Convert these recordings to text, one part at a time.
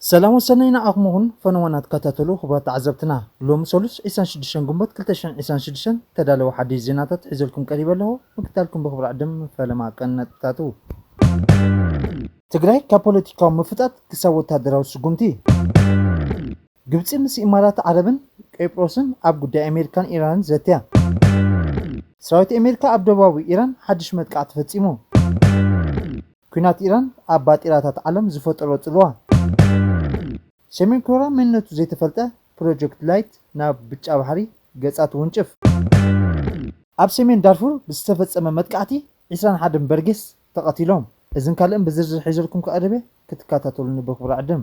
ሰላም ወሰናይ ንዓኹም ይኹን፣ ፈነወና ትከታተሉ ክቡራት ተዓዘብትና። ሎሚ ሰሉስ ዕስራን ሽዱሽተን ግንቦት ክልተ ሽሕን ዕስራን ሽዱሽተን ተዳለወ ሓድሽ ዜናታት ሒዘልኩም ቀሪበ ኣለኹ። ምክታልኩም ብኽብሪ ዕድም ፈለማ ቀን ነጥብታቱ። ትግራይ ካብ ፖለቲካዊ ምፍጣጥ ክሳብ ወታደራዊ ስጉምቲ። ግብፂ ምስ ኢማራት ዓረብን ቀይጵሮስን ኣብ ጉዳይ ኣሜሪካን ኢራንን ዘትያ። ሰራዊት ኣሜሪካ ኣብ ደቡባዊ ኢራን ሓድሽ መጥቃዕቲ ፈፂሙ። ኲናት ኢራን ኣብ ባጤራታት ዓለም ዝፈጠሮ ጽልዋ። ሰሜን ኮርያ መንነቱ ዘይተፈልጠ ፕሮጀክት ላይት ናብ ብጫ ባሕሪ ገጻ ትውንጭፍ። ኣብ ሰሜን ዳርፉር ብዝተፈጸመ መጥቃዕቲ ዕስራን ሓደን በርጌስ ተቐቲሎም። እዝን ካልእን ብዝርዝር ሒዘልኩም ክቐርብ እየ፣ ክትከታተሉኒ ብኽብሪ ዕድም።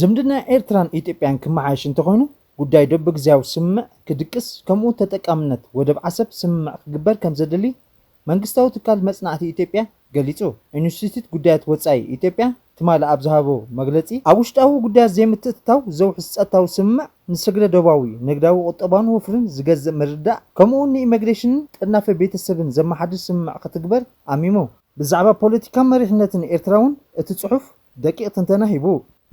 ዝምድና ኤርትራን ኢትዮጵያን ክመሓየሽ እንተኾይኑ፣ ጉዳይ ዶብ ብግዝያዊ ስምምዕ ክድቅስ፣ ከምኡ ተጠቃምነት ወደብ ዓሰብ ስምምዕ ክግበር ከም ዘድሊ መንግስታዊ ትካል መጽናዕቲ ኢትዮጵያ ገሊጹ። ኢንስቲትዩት ጉዳያት ወጻኢ ኢትዮጵያ ትማሊ ኣብ ዝሃቦ መግለጺ፣ ኣብ ውሽጣዊ ጉዳያት ዘይምትእትታው ዘውሕስ ጸጥታዊ ስምምዕ ንስግረ ዶባዊ ንግዳዊ ቁጠባውን ወፍርን ዝገዝእ ምርድዳእ፣ ከምኡውን ንኢሚግሬሽንን ጥርናፈ ቤተሰብን ዘመሓድር ስምምዕ ክትግበር ኣሚሙ። ብዛዕባ ፖለቲካን መሪሕነትን ኤርትራ እውን እቲ ጽሑፍ ደቂቕ ትንተና ሂቡ።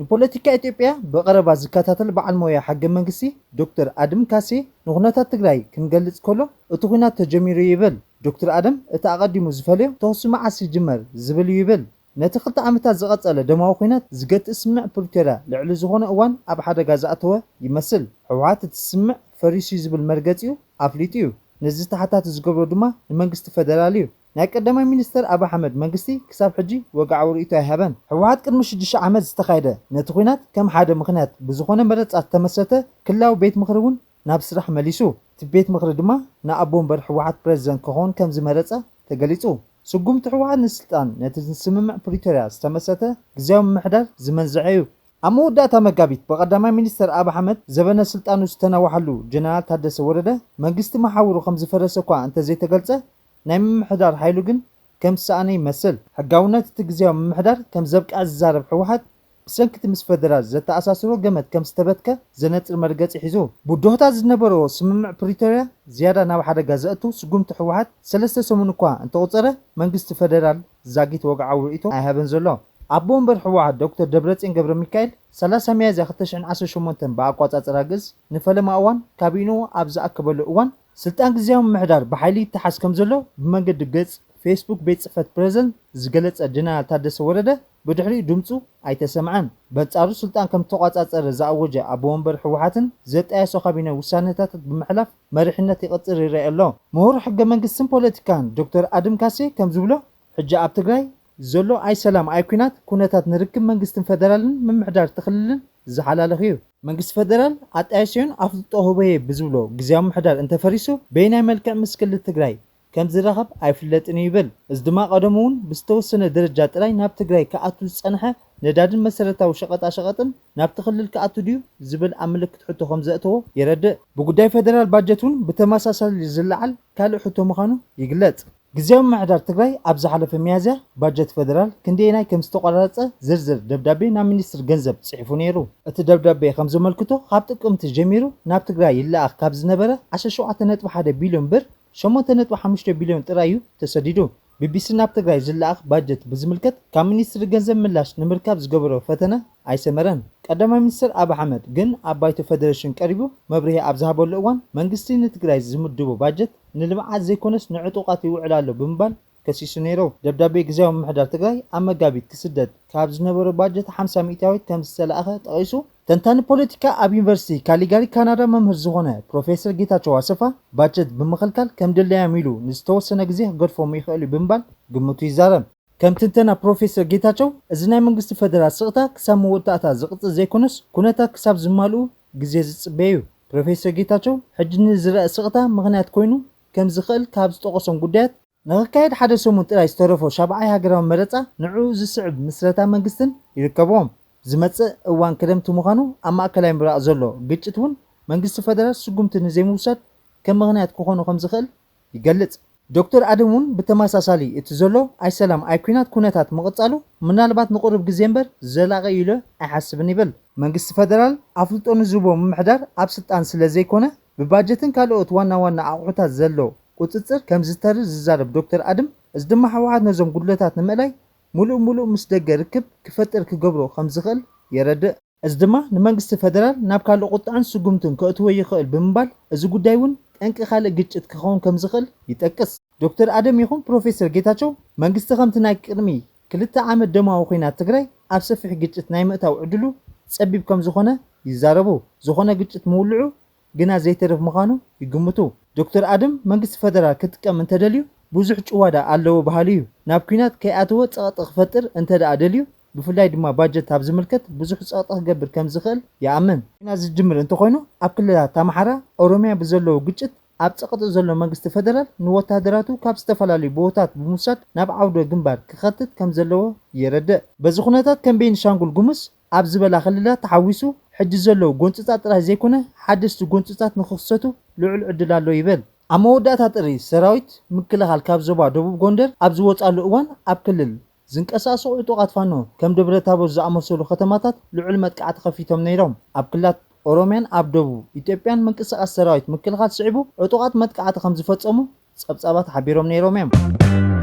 ንፖለቲካ ኢትዮጵያ ብቐረባ ዝከታተል በዓል ሞያ ሕገ መንግስቲ ዶክተር ኣድም ካሴ ንኩነታት ትግራይ ክንገልጽ ከሎ፣ እቲ ኲናት ተጀሚሩ እዩ ይብል። ዶክተር ኣደም እቲ ኣቐዲሙ ዝፈልዮ ተኹሲ መዓስ ይጅመር ዝብል እዩ ይብል። ነቲ ክልተ ዓመታት ዝቐጸለ ደማዊ ኲናት ዝገትእ ስምምዕ ፕሪቶርያ ልዕሊ ዝኾነ እዋን ኣብ ሓደጋ ዝኣተወ ይመስል። ህወሓት እቲ ስምምዕ ፈሪሱ እዩ ዝብል መርገጺኡ ኣፍሊጡ እዩ። ነዚ ተሓታቲ ዝገብሮ ድማ ንመንግስቲ ፈደራል እዩ። ናይ ቀዳማይ ሚኒስተር ኣብ ኣሕመድ መንግስቲ ክሳብ ሕጂ ወግዓዊ ርእይቶ ኣይሃበን። ህወሓት ቅድሚ ሽዱሽተ ዓመት ዝተኻየደ ነቲ ኲናት ከም ሓደ ምኽንያት ብዝኾነ መረጻ ዝተመስረተ ክልላዊ ቤት ምኽሪ እውን ናብ ስራሕ መሊሱ። እቲ ቤት ምኽሪ ድማ ንኣቦ ወንበር ህወሓት ፕረዚደንት ክኸውን ከም ዝመረጸ ተገሊጹ። ስጉምቲ ህወሓት ንስልጣን ነቲ ስምምዕ ፕሪቶርያ ዝተመስረተ ግዝያዊ ምምሕዳር ዝመንዝዐ እዩ። ኣብ መወዳእታ መጋቢት ብቐዳማይ ሚኒስተር ኣብ ኣሕመድ ዘበነ ስልጣኑ ዝተናዋሓሉ ጀነራል ታደሰ ወረደ መንግስቲ መሓውሩ ከም ዝፈረሰ እኳ እንተዘይተገልጸ፣ ናይ ምምሕዳር ሓይሉ ግን ከም ዝሰኣነ ይመስል። ሕጋውነት እቲ ግዝያዊ ምምሕዳር ከም ዘብቅዐ ዝዛረብ ህወሓት፣ ብሰንኪ እቲ ምስ ፈደራል ዘተኣሳስሮ ገመድ ከም ዝተበትከ ዘነጽር መርገጺ ሒዙ። ብድሆታት ዝነበርዎ ስምምዕ ፕሪቶርያ ዝያዳ ናብ ሓደጋ ዘእቱ ስጉምቲ ህወሓት ሰለስተ ሰሙን እኳ እንተቑጸረ፣ መንግስቲ ፈደራል ዛጊት ወግዓዊ ርእይቶ ኣይሃበን ዘሎ። ኣቦ ወንበር ህወሓት ዶክተር ደብረጽዮን ገብረ ሚካኤል ሰላሳ ሚያዝያ ክልተ ሽሕን ዓሰርተ ሸሞንተን ብኣቋጻጽራ ግእዝ ንፈለማ እዋን ካቢንኡ ኣብ ዝኣከበሉ እዋን፣ ስልጣን ግዝያዊ ምምሕዳር ብሓይሊ ይተሓዝ ከም ዘሎ ብመንገዲ ገጽ ፌስቡክ ቤት ጽሕፈት ፕረዚደንት ዝገለጸ ጀነራል ታደሰ ወረደ፣ ብድሕሪኡ ድምጹ ኣይተሰምዐን። በንጻሩ ስልጣን ከም ዝተቋጻጸረ ዝኣወጀ ኣቦ ወንበር ህወሓትን ዘጣየሶ ካቢነ ውሳነታታት ብምሕላፍ መሪሕነት ይቐጽር ይረአ ኣሎ። ምሁር ሕገ መንግስትን ፖለቲካን ዶክተር ኣድም ካሴ ከም ዝብሎ፣ ሕጂ ኣብ ትግራይ ዘሎ ኣይ ሰላም ኣይ ኲናት ኩነታት ንርክብ መንግስትን ፈደራልን ምምሕዳር እቲ ክልልን ዝሓላለኽ እዩ። መንግስቲ ፈደራል ኣጣየሰዮን ኣፍልጦ ህበየ ብዝብሎ ግዝያዊ ምምሕዳር እንተፈሪሱ፣ በየናይ መልክዕ ምስ ክልል ትግራይ ከም ዝራኸብ ኣይፍለጥን እዩ ይብል። እዚ ድማ ቀደሙ እውን ብዝተወሰነ ደረጃ ጥራይ ናብ ትግራይ ክኣቱ ዝጸንሐ ነዳድን መሰረታዊ ሸቐጣ ሸቐጥን ናብቲ ክልል ክኣቱ ድዩ ዝብል ኣብ ምልክት ሕቶ ከም ዘእተዎ የረድእ። ብጉዳይ ፈደራል ባጀት እውን ብተመሳሳሊ ዝለዓል ካልእ ሕቶ ምዃኑ ይግለጽ። ግዝያዊ ምምሕዳር ትግራይ ኣብ ዝሓለፈ ሚያዝያ ባጀት ፈደራል ክንደየናይ ከም ዝተቆራረጸ ዝርዝር ደብዳቤ ናብ ሚኒስትሪ ገንዘብ ጽሒፉ ነይሩ። እቲ ደብዳቤ ከም ዘመልክቶ፣ ካብ ጥቅምቲ ጀሚሩ ናብ ትግራይ ይለኣኽ ካብ ዝነበረ ዓሰርተ ሸውዓተ ነጥቢ ሓደ ቢልዮን ብር፣ ሸሞንተ ነጥቢ ሓሙሽተ ቢልዮን ጥራይ እዩ ተሰዲዱ። ቢቢሲ ናብ ትግራይ ዝለኣኽ ባጀት ብዝምልከት ካብ ሚኒስትሪ ገንዘብ ምላሽ ንምርካብ ዝገበሮ ፈተነ ኣይሰመረን። ቀዳማይ ሚኒስትር ኣብ ኣሕመድ ግን ኣብ ባይቶ ፈደሬሽን ቀሪቡ መብርሂ ኣብ ዝሃበሉ እዋን፣ መንግስቲ ንትግራይ ዝምድቦ ባጀት ንልምዓት ዘይኮነስ ንዕጡቓት ይውዕል ኣሎ ብምባል ከሲሱ ነይሩ። ደብዳቤ ግዝያዊ ምምሕዳር ትግራይ ኣብ መጋቢት ክስደድ ካብ ዝነበሮ ባጀት ሓምሳ ሚእታዊት ከም ዝተላእኸ ጠቒሱ፣ ተንታኒ ፖለቲካ ኣብ ዩኒቨርሲቲ ካሊጋሪ ካናዳ መምህር ዝኾነ ፕሮፌሰር ጌታቸው ኣሰፋ፣ ባጀት ብምኽልካል ከም ድላዮም ኢሉ ንዝተወሰነ ግዜ ክገድፎም ይኽእል እዩ ብምባል ግምቱ ይዛረብ። ከም ትንተና ፕሮፌሰር ጌታቸው፣ እዚ ናይ መንግስቲ ፈደራል ስቕታ ክሳብ መወዳእታ ዝቕጽል ዘይኮነስ፣ ኩነታት ክሳብ ዝማልኡ ግዜ ዝጽበ እዩ። ፕሮፌሰር ጌታቸው፣ ሕጂ ንዝረአ ስቕታ ምኽንያት ኮይኑ ከም ዝኽእል ካብ ዝጠቐሶም ጉዳያት፣ ንኽካየድ ሓደ ሰሙን ጥራይ ዝተረፎ ሻብዓይ ሃገራዊ መረጻ፣ ንዕኡ ዝስዕብ ምስረታ መንግስትን ይርከብዎም። ዝመጽእ እዋን ክረምቲ ምዃኑ፣ ኣብ ማእከላይ ምብራቕ ዘሎ ግጭት እውን መንግስቲ ፈደራል ስጉምቲ ንዘይምውሳድ ከም ምኽንያት ክኾኖ ከም ዝኽእል ይገልጽ። ዶክተር ኣደም እውን ብተመሳሳሊ፣ እቲ ዘሎ ኣይ ሰላም ኣይ ኲናት ኩነታት ምቕጻሉ ምናልባት ንቑሩብ ግዜ እምበር ዘላቒ እዩ ኢለ ኣይሓስብን ይብል። መንግስቲ ፈደራል ኣፍልጦ ንዝህቦ ምምሕዳር ኣብ ስልጣን ስለ ዘይኮነ፣ ብባጀትን ካልኦት ዋና ዋና ኣቑሑታት ዘሎ ቁጽጽር ከም ዝተርፍ ዝዛረብ ዶክተር ኣድም፣ እዚ ድማ ህወሓት ነዞም ጉድለታት ንምእላይ ምሉእ ምሉእ ምስ ደገ ርክብ ክፈጥር ክገብሮ ከም ዝኽእል የረድእ። እዚ ድማ ንመንግስቲ ፈደራል ናብ ካልእ ቁጥዐን ስጉምትን ከእትዎ ይኽእል ብምባል፣ እዚ ጉዳይ እውን ጠንቂ ካልእ ግጭት ክኸውን ከም ዝኽእል ይጠቅስ። ዶክተር ኣደም ይኹን ፕሮፌሰር ጌታቸው፣ መንግስቲ ከምቲ ናይ ቅድሚ ክልተ ዓመት ደማዊ ኲናት ትግራይ ኣብ ሰፊሕ ግጭት ናይ ምእታው ዕድሉ ጸቢብ ከም ዝኾነ ይዛረቡ። ዝኾነ ግጭት ምውልዑ ግና ዘይተርፍ ምዃኑ ይግምቱ። ዶክተር ኣደም መንግስቲ ፈደራል ክጥቀም እንተደልዩ ብዙሕ ጭዋዳ ኣለዎ በሃሊ እዩ። ናብ ኲናት ከይኣተወ ጸቕጢ ክፈጥር እንተ ደኣ ደልዩ፣ ብፍላይ ድማ ባጀት ኣብ ዝምልከት ብዙሕ ጸቕጢ ክገብር ከም ዝኽእል ይኣምን። ኲናት ዝጅምር እንተኾይኑ ኣብ ክልላት ኣምሓራ፣ ኦሮሚያ ብዘለዎ ግጭት ኣብ ጸቕጢ ዘሎ መንግስቲ ፈደራል ንወታደራቱ ካብ ዝተፈላለዩ ቦታታት ብምውሳድ ናብ ዓውደ ግንባር ክኸትት ከም ዘለዎ የረድእ። በዚ ኩነታት ከም ቤኒሻንጉል ጉሙዝ ኣብ ዝበላ ክልላት ተሓዊሱ ሕጂ ዘለዉ ጎንፅታት ጥራይ ዘይኮነ ሓደሽቲ ጎንፅታት ንክኽሰቱ ልዑል ዕድል ኣሎ ይብል። ኣብ መወዳእታ ጥሪ ሰራዊት ምክልኻል ካብ ዞባ ደቡብ ጎንደር ኣብ ዝወፃሉ እዋን ኣብ ክልል ዝንቀሳቐሱ ዕጡቓት ፋኖ ከም ደብረ ታቦር ዝኣመሰሉ ከተማታት ልዑል መጥቃዕቲ ከፊቶም ነይሮም። ኣብ ክልላት ኦሮሚያን ኣብ ደቡብ ኢትዮጵያን ምንቅስቓስ ሰራዊት ምክልኻል ስዒቡ ዕጡቓት መጥቃዕቲ ከም ዝፈጸሙ ጸብጻባት ሓቢሮም ነይሮም እዮም።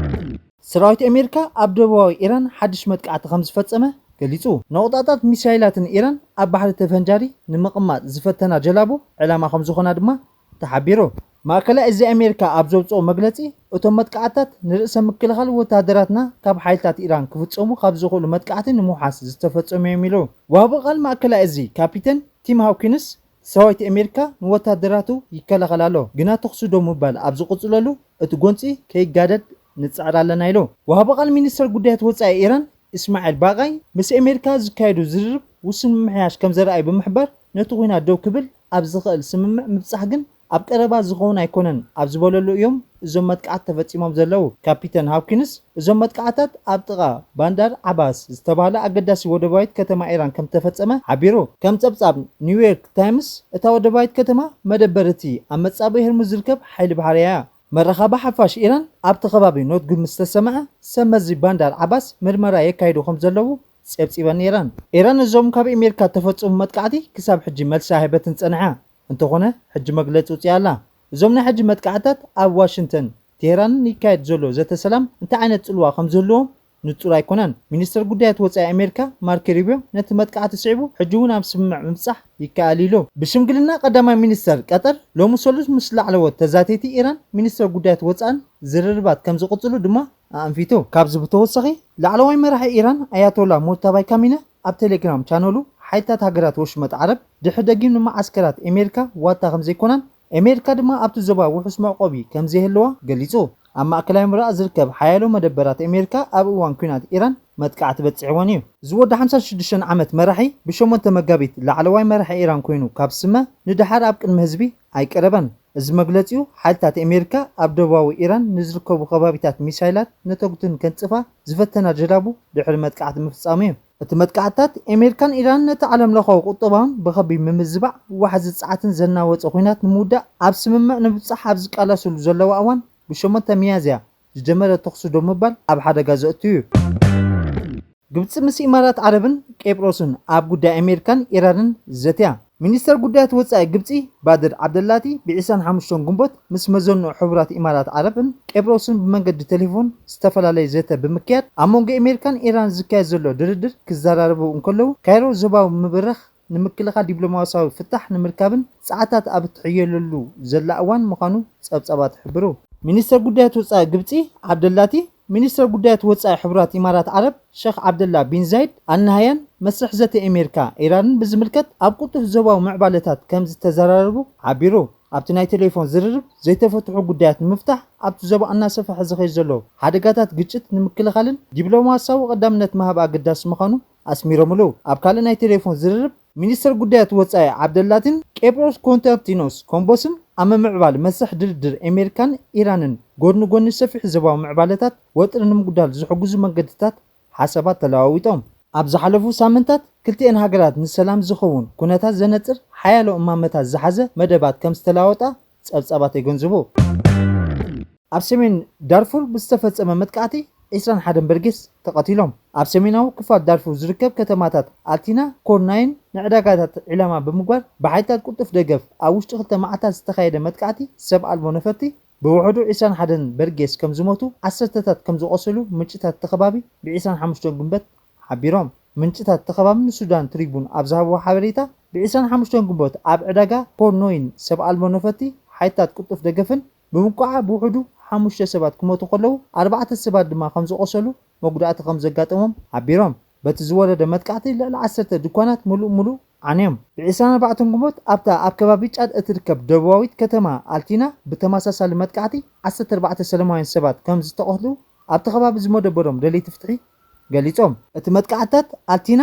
ሰራዊት ኣሜሪካ ኣብ ደቡባዊ ኢራን ሓድሽ መጥቃዕቲ ከም ዝፈጸመ ገሊጹ። ነቑጣታት ሚሳይላትን ኢራን ኣብ ባሕሪ ተፈንጃሪ ንምቕማጥ ዝፈተና ጀላቡ ዕላማ ከም ዝኾና ድማ ተሓቢሩ። ማእከላይ እዚ ኣሜሪካ ኣብ ዘውፅኦ መግለፂ፣ እቶም መጥቃዕትታት ንርእሰ ምክልኻል ወታደራትና ካብ ሓይልታት ኢራን ክፍፀሙ ካብ ዝኽእሉ መጥቃዕቲ ንምውሓስ ዝተፈፀሙ እዮም ኢሉ። ወሃቢ ቃል ማእከላይ እዚ ካፒተን ቲም ሃውኪንስ፣ ሰራዊት ኣሜሪካ ንወታደራቱ ይከላኸል ኣሎ፣ ግና ተኹሲ ደው ምባል ኣብ ዝቕፅለሉ እቲ ጎንፂ ከይጋደድ ንፅዕር ኣለና ኢሉ። ወሃቢ ቃል ሚኒስተር ጉዳያት ወፃኢ ኢራን እስማዒል ባቃይ ምስ ኣሜሪካ ዝካየዱ ዝርርብ ውሱን ምምሕያሽ ከም ዘርኣዩ ብምሕባር፣ ነቲ ኲናት ደው ክብል ኣብ ዝኽእል ስምምዕ ምብጻሕ ግን ኣብ ቀረባ ዝኸውን ኣይኮነን ኣብ ዝበለሉ እዮም እዞም መጥቃዕቲ ተፈጺሞም ዘለዉ። ካፒተን ሃፕኪንስ፣ እዞም መጥቃዕታት ኣብ ጥቓ ባንዳር ዓባስ ዝተባህለ ኣገዳሲ ወደባዊት ከተማ ኢራን ከም ተፈጸመ ሓቢሩ። ከም ጸብጻብ ኒውዮርክ ታይምስ፣ እታ ወደባዊት ከተማ መደበር እቲ ኣብ መጻብኢ ህርሙዝ ዝርከብ ሓይሊ ባሕሪ እያ። መራኸቢ ሓፋሽ ኢራን ኣብቲ ከባቢ ኖትጉ ምስ ተሰምዐ፣ ሰብ መዚ ባንዳር ዓባስ ምርመራ የካይዱ ከም ዘለዉ ጸብጺበን ነይረን። ኢራን እዞም ካብ ኣሜሪካ እተፈጸሙ መጥቃዕቲ ክሳብ ሕጂ መልሲ ኣይሃበትን ጸኒሓ። እንተኾነ፣ ሕጂ መግለጺ ኣውጺኣ ኣላ። እዞም ናይ ሕጂ መጥቃዕትታት ኣብ ዋሽንግተን፣ ቴህራንን ይካየድ ዘሎ ዘተ ሰላም እንታይ ዓይነት ጽልዋ ከም ዝህልዎም ንጹር ኣይኮነን። ሚኒስተር ጉዳያት ወጻኢ ኣሜሪካ ማርኮ ሩቢዮ ነቲ መጥቃዕቲ ስዒቡ ሕጂ እውን ኣብ ስምምዕ ምብጻሕ ይከኣል ኢሉ። ብሽምግልና ቀዳማይ ሚኒስተር ቀጠር ሎሚ ሰሉስ ምስ ላዕለዎት ተዛተይቲ ኢራን ሚኒስተር ጉዳያት ወጻእን ዝርርባት ከም ዝቕጽሉ ድማ ኣኣንፊቱ። ካብዚ ብተወሳኺ ላዕለዋይ መራሒ ኢራን ኣያቶላ ሙርታባይ ካሚነ ኣብ ቴሌግራም ቻነሉ ሓይልታት ሃገራት ወሽመጥ ዓረብ ድሕሪ ደጊም ንመዓስከራት ኣሜሪካ ዋታ ከም ዘይኮናን ኣሜሪካ ድማ ኣብቲ ዞባ ውሑስ መዕቆቢ ከም ዘይህልዋ ገሊጹ። ኣብ ማእከላይ ምብራቕ ዝርከብ ሓያሎ መደበራት ኣሜሪካ ኣብ እዋን ኲናት ኢራን መጥቃዕቲ በጺሕወን እዩ። ዝወዲ ሓምሳ ሽዱሽተ ዓመት መራሒ ብሸሞንተ መጋቢት ላዕለዋይ መራሒ ኢራን ኮይኑ ካብ ዝስመ ንደሓር ኣብ ቅድሚ ህዝቢ ኣይቀረበን። እዚ መግለጺኡ ሓይልታት ኣሜሪካ ኣብ ደቡባዊ ኢራን ንዝርከቡ ከባቢታት ሚሳይላት ነተጉትን ከንጽፋ ዝፈተና ጀላቡ ድሕሪ መጥቃዕቲ ምፍጻሙ እዩ። እቲ መጥቃዕትታት ኣሜሪካን ኢራን ነቲ ዓለም ለኻዊ ቁጠባውን ብኸቢድ ምምዝባዕ ዋሕዚ ጸዓትን ዘናወጸ ኲናት ንምውዳእ ኣብ ስምምዕ ንምብጻሕ ኣብ ዝቃለሱሉ ዘለዋ እዋን ብሸሞንተ ሚያዝያ ዝጀመረ ተኹሲ ደው ምባል ኣብ ሓደጋ ዘእቱ እዩ። ግብጺ ምስ ኢማራት ዓረብን ቄብሮስን ኣብ ጉዳይ ኣሜሪካን ኢራንን ዘትያ። ሚኒስተር ጉዳያት ወጻኢ ግብጺ ባድር ዓብደላቲ ብ ዕስራን ሓሙሽተን ግንቦት ምስ መዘንኡ ሕቡራት ኢማራት ዓረብን ቄብሮስን ብመንገዲ ቴሌፎን ዝተፈላለየ ዘተ ብምክያድ ኣብ መንጎ ኣሜሪካን ኢራን ዝካየድ ዘሎ ድርድር ክዘራረቡ እንከለዉ፣ ካይሮ ዞባዊ ምብራኽ ንምክልኻል ዲፕሎማሲያዊ ፍታሕ ንምርካብን ጸዓታት ኣብ እትሕየለሉ ዘላ እዋን ምዃኑ ጸብጻባት ይሕብሩ። ሚኒስተር ጉዳያት ወጻኢ ግብጺ ዓብደላቲ፣ ሚኒስተር ጉዳያት ወጻኢ ሕቡራት ኢማራት ዓረብ ሸኽ ዓብደላ ቢን ዛይድ ኣል ናህያን መስርሕ ዘተ ኣሜሪካ ኢራንን ብዝምልከት ኣብ ቅልጡፍ ዞባዊ ምዕባለታት ከም ዝተዘራረቡ ሓቢሩ። ኣብቲ ናይ ቴሌፎን ዝርርብ ዘይተፈትሑ ጉዳያት ንምፍታሕ ኣብቲ ዞባ እናሰፍሐ ዝኸይድ ዘሎ ሓደጋታት ግጭት ንምክልኻልን ዲፕሎማሲያዊ ቀዳምነት ምሃብ ኣገዳሲ ምዃኑ ኣስሚሮምሉ። ኣብ ካልእ ናይ ቴሌፎን ዝርርብ ሚኒስተር ጉዳያት ወጻኢ ዓብደላቲን ቄብሮስ ኮንስታንቲኖስ ኮምቦስን ኣብ ምምዕባል መስርሕ ድርድር ኣሜሪካን ኢራንን ጎድኒ ጎኒ ሰፊሕ ዞባዊ ምዕባለታት ወጥሪ ንምጉዳል ዝሕግዙ መንገድታት ሓሳባት ተለዋዊጦም። ኣብ ዝሓለፉ ሳምንታት ክልቲኤን ሃገራት ንሰላም ዝኸውን ኩነታት ዘነጽር ሓያሎ እማመታት ዝሓዘ መደባት ከም ዝተለዋወጣ ጸብጻባት የገንዝቡ። ኣብ ሰሜን ዳርፉር ብዝተፈጸመ መጥቃዕቲ ዕስራን ሓደን በርጌስ ተቐቲሎም። ኣብ ሰሜናዊ ክፋል ዳርፉር ዝርከብ ከተማታት ኣልቲና፣ ኮርናይን ንዕዳጋታት ዒላማ ብምግባር ብሓይልታት ቅልጡፍ ደገፍ ኣብ ውሽጢ ክልተ መዓልታት ዝተኻየደ መጥቃዕቲ ሰብ ኣልቦ ነፈርቲ ብውሕዱ ዕስራን ሓደን በርጌስ ከም ዝሞቱ፣ ዓሰርተታት ከም ዝቖሰሉ ምንጭታት እቲ ከባቢ ብ ዕስራን ሓሙሽተን ግንቦት ሓቢሮም። ምንጭታት ተኸባቢ ንሱዳን ትሪቡን ኣብ ዝሃብዎ ሓበሬታ፣ ብ ዕስራን ሓሙሽተን ግንቦት ኣብ ዕዳጋ ኮርኖይን ሰብ ኣልቦ ነፈርቲ ሓይልታት ቅልጡፍ ደገፍን ብምቁዓ ብውሕዱ ሓሙሽተ ሰባት ክሞቱ ከለዉ፣ ኣርባዕተ ሰባት ድማ ከም ዝቖሰሉ መጉዳእቲ ከም ዘጋጠሞም ሓቢሮም። በቲ ዝወረደ መጥቃዕቲ ልዕሊ ዓሰርተ ድኳናት ምሉእ ምሉእ ዓንዮም። ብ ዕስራን ኣርባዕተን ግንቦት ኣብታ ኣብ ከባቢ ጫድ እትርከብ ደቡባዊት ከተማ ኣልቲና ብተመሳሳሊ መጥቃዕቲ ዓሰርተ ኣርባዕተ ሰላማውያን ሰባት ከም ዝተቐትሉ ኣብቲ ከባቢ ዝመደበሮም ደለይቲ ፍትሒ ገሊጾም። እቲ መጥቃዕትታት ኣልቲና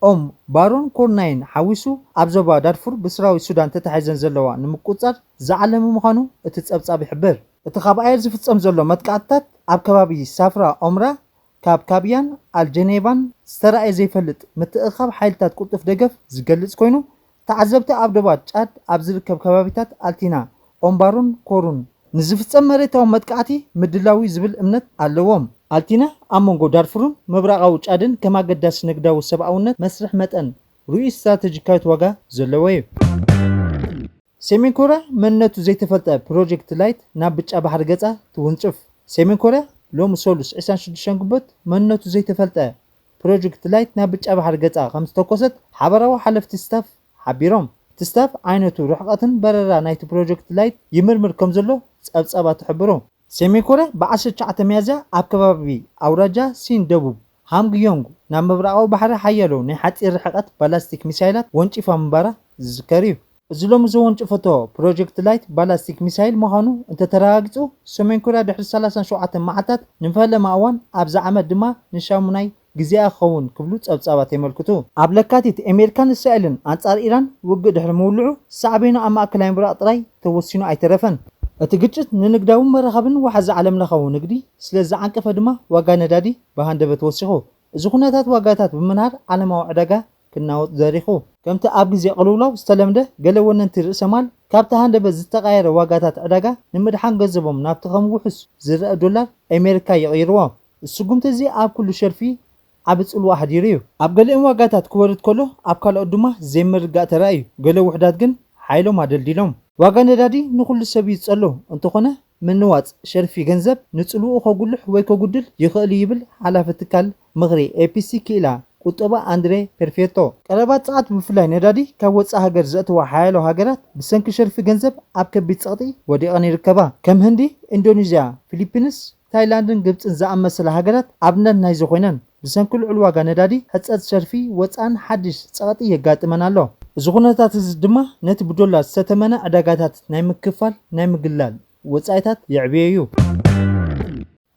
ኦም ባሮን ኮርናይን ሓዊሱ ኣብ ዞባ ዳርፉር ብሰራዊት ሱዳን ተታሒዘን ዘለዋ ንምቁጽጻር ዝዓለመ ምዃኑ እቲ ጸብጻብ ይሕብር። እቲ ካብ ኣየር ዝፍጸም ዘሎ መጥቃዕትታት ኣብ ከባቢ ሳፍራ ኦምራ ካብ ካቢያን ኣልጀኔቫን ዝተራእየ ዘይፈልጥ ምትእኻብ ሓይልታት ቅልጡፍ ደገፍ ዝገልጽ ኮይኑ፣ ተዓዘብቲ ኣብ ዶባት ጫድ ኣብ ዝርከብ ከባቢታት ኣልቲና፣ ኦምባሩን ኮሩን ንዝፍጸም መሬታዊ መጥቃዕቲ ምድላው እዩ ዝብል እምነት ኣለዎም። ኣልቲና ኣብ መንጎ ዳርፉርን ምብራቓዊ ጫድን ከም ኣገዳሲ ንግዳዊ ሰብኣውነት መስርሕ መጠን ርኡይ ስትራተጂካዊት ዋጋ ዘለዎ እዩ። ሰሜን ኮርያ መንነቱ ዘይተፈልጠ ፕሮጀክት ላይት ናብ ብጫ ባሕሪ ገጻ ትውንጭፍ። ሰሜን ኮርያ ሎሚ ሰሉስ ዕስራን ሽዱሽተን ግንቦት መንነቱ ዘይተፈልጠ ፕሮጀክት ላይት ናብ ብጫ ባሕሪ ገጻ ከም ዝተኮሰት ሓበራዊ ሓለፍቲ ስታፍ ሓቢሮም። እቲ ስታፍ ዓይነቱ፣ ርሕቐትን በረራ ናይቲ ፕሮጀክት ላይት ይምርምር ከም ዘሎ ጸብጻባት ይሕብሩ። ሰሜን ኮርያ ብ ዓሰርተ ትሽዓተ ሚያዝያ ኣብ ከባቢ ኣውራጃ ሲን ደቡብ ሃምግዮንግ ናብ ምብራቓዊ ባሕሪ ሓያሎ ናይ ሓጺር ርሕቐት ባላስቲክ ሚሳይላት ወንጪፋ ምንባራ ዝዝከር እዩ። እዚ ሎሚ ዘወንጨፈቶ ፕሮጀክት ላይት ባላስቲክ ሚሳይል ምዃኑ እንተተረጋጊጹ፣ ሰሜን ኮርያ ድሕሪ ሰላሳን ሸውዓተን መዓልታት ንፈለማ እዋን፣ ኣብዚ ዓመት ድማ ንሻሙናይ ግዜኣ ክኸውን ክብሉ ጸብጻባት የመልክቱ። ኣብ ለካቲት ኣሜሪካን እስራኤልን ኣንጻር ኢራን ውግእ ድሕሪ ምውልዑ፣ ሳዕቤኑ ኣብ ማእከላይ ምብራቕ ጥራይ ተወሲኑ ኣይተረፈን። እቲ ግጭት ንንግዳዊ መራኸብን ዋሕዚ ዓለምለኻዊ ንግዲ ስለ ዝዓንቀፈ ድማ ዋጋ ነዳዲ ብሃንደበት ወሲኹ። እዚ ኩነታት ዋጋታት ብምንሃር ዓለማዊ ዕዳጋ ክናወጥ ደሪኹ። ከምቲ ኣብ ግዜ ቅልውላው ዝተለምደ፣ ገለ ወነንቲ ርእሰ ማል ካብቲ ሃንደበት ዝተቐየረ ዋጋታት ዕዳጋ ንምድሓን ገንዘቦም ናብቲ ከም ውሑስ ዝረአ ዶላር ኣሜሪካ ይቕይርዎ። እዚ ስጉምቲ እዚ ኣብ ኩሉ ሸርፊ ዓቢ ጽልዋ ኣሕዲሩ እዩ። ኣብ ገሊኦም ዋጋታት ክወርድ ከሎ፣ ኣብ ካልኦት ድማ ዘይምርግጋእ ተራእዩ። ገለ ውሑዳት ግን ሓይሎም ኣደልዲሎም። ዋጋ ነዳዲ ንኹሉ ሰብ እዩ ዝጸሎ፣ እንተኾነ ምንዋጽ ሸርፊ ገንዘብ ንጽልውኡ ከጉልሕ ወይ ከጉድል ይኽእል እዩ ይብል ሓላፊ ትካል ምኽሪ ኤ ፒ ሲ ክኢላ ቁጠባ ኣንድሬ ፔርፌርቶ። ቀረባ ጸዓት ብፍላይ ነዳዲ ካብ ወጻኢ ሃገር ዘእትዋ ሓያሎ ሃገራት ብሰንኪ ሸርፊ ገንዘብ ኣብ ከቢድ ጸቕጢ ወዲቐን ይርከባ። ከም ህንዲ፣ ኢንዶኔዥያ፣ ፊሊፒንስ፣ ታይላንድን ግብጽን ዝኣመሰላ ሃገራት ኣብነት ናይዚ ኮይነን። ብሰንኪ ልዑል ዋጋ ነዳዲ፣ ሕጸት ሸርፊ ወጻእን ሓድሽ ጸቕጢ የጋጥመን ኣሎ። እዚ ኩነታት እዚ ድማ ነቲ ብዶላር ዝተተመነ ዕዳጋታት ናይ ምክፋል ናይ ምግላል ወጻኢታት የዕብዮ እዩ።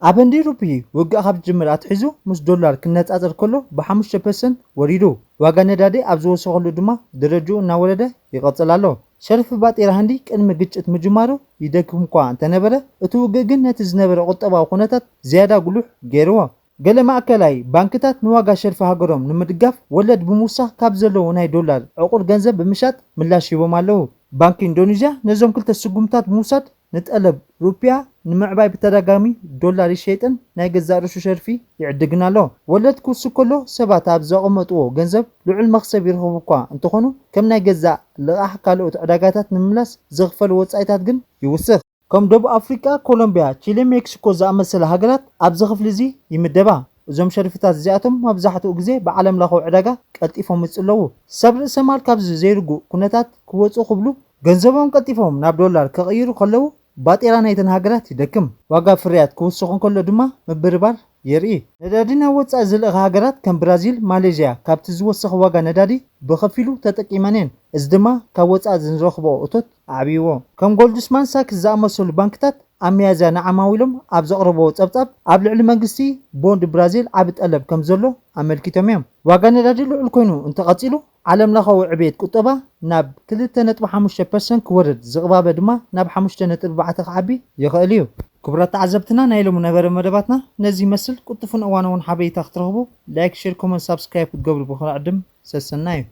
ኣብ ህንዲ ሩፒ ውግእ ካብ ዝጅምር ኣትሒዙ ምስ ዶላር ክነጻጸር ከሎ ብሓሙሽተ ፐርሰንት ወሪዱ። ዋጋ ነዳዲ ኣብ ዝወሰኸሉ ድማ ደረጃኡ እናወረደ ይቐጽል ኣሎ። ሸርፊ ባጤራ ህንዲ ቅድሚ ግጭት ምጅማሩ ይደክም እኳ እንተነበረ፣ እቲ ውግእ ግን ነቲ ዝነበረ ቁጠባዊ ኩነታት ዝያዳ ጉሉሕ ገይርዎ። ገለ ማእከላይ ባንክታት ንዋጋ ሸርፊ ሃገሮም ንምድጋፍ ወለድ ብምውሳኽ ካብ ዘለዎ ናይ ዶላር ዕቑር ገንዘብ ብምሻጥ ምላሽ ሂቦም ኣለዉ። ባንኪ ኢንዶኔዥያ ነዞም ክልተ ስጉምታት ብምውሳድ ንጠለብ ሩፕያ ንምዕባይ ብተደጋጋሚ ዶላር ይሸይጥን ናይ ገዛእ ርእሱ ሸርፊ ይዕድግን ኣሎ። ወለድ ክውስኽ ከሎ ሰባት ኣብ ዘቐመጥዎ ገንዘብ ልዑል መኽሰብ ይረኽቡ እኳ እንተኾኑ፣ ከም ናይ ገዛእ ልቓሕ ካልኦት ዕዳጋታት ንምምላስ ዝኽፈል ወጻኢታት ግን ይውስኽ። ከም ደቡብ ኣፍሪቃ፣ ኮሎምቢያ፣ ቺለ፣ ሜክሲኮ ዝኣመሰላ ሃገራት ኣብዚ ክፍሊ እዚ ይምደባ። እዞም ሸርፊታት እዚኣቶም መብዛሕትኡ ግዜ ብዓለምለኻዊ ዕዳጋ ቀልጢፎም ይጽለዉ። ሰብ ርእሰ ማል ካብዚ ዘይርጉእ ኩነታት ክወጹ ክብሉ ገንዘቦም ቀልጢፎም ናብ ዶላር ከቕይሩ ከለዉ፣ ባጤራ ናይተን ሃገራት ይደክም። ዋጋ ፍርያት ክውስኽ እንከሎ ድማ ምብርባር የርኢ። ነዳዲ ናብ ወጻኢ ዝልእኻ ሃገራት ከም ብራዚል፣ ማሌዥያ ካብቲ ዝወሰኸ ዋጋ ነዳዲ ብኸፊሉ ተጠቂመን እየን። እዚ ድማ ካብ ወጻኢ ዝረኽብኦ እቶት ኣዕብይዎ። ከም ጎልድስማን ሳክስ ዝኣመሰሉ ባንክታት ኣብ ሚያዝያ ንዓማዊሎም ኣብ ዘቕረብዎ ጸብጻብ፣ ኣብ ልዕሊ መንግስቲ ቦንድ ብራዚል ዓቢ ጠለብ ከም ዘሎ ኣመልኪቶም እዮም። ዋጋ ነዳዲ ልዑል ኮይኑ እንተቐጺሉ፣ ዓለምለኻዊ ዕብየት ቁጠባ ናብ ክልተ ነጥቢ ሓሙሽተ ፐርሰንት ክወርድ፣ ዝቕባበ ድማ ናብ ሓሙሽተ ነጥቢ ኣርባዕተ ክዓቢ ይኽእል እዩ። ክቡራት ተዓዘብትና፣ ናይ ሎሚ ነበረ መደባትና ነዚ ይመስል። ቅልጡፍን እዋናውን ሓበሬታ ክትረኽቡ ላይክ፣ ሼር፣ ኮመንት፣ ሳብስክራይብ ክትገብሩ ብኹርዓት ድም ሰሰናዩ።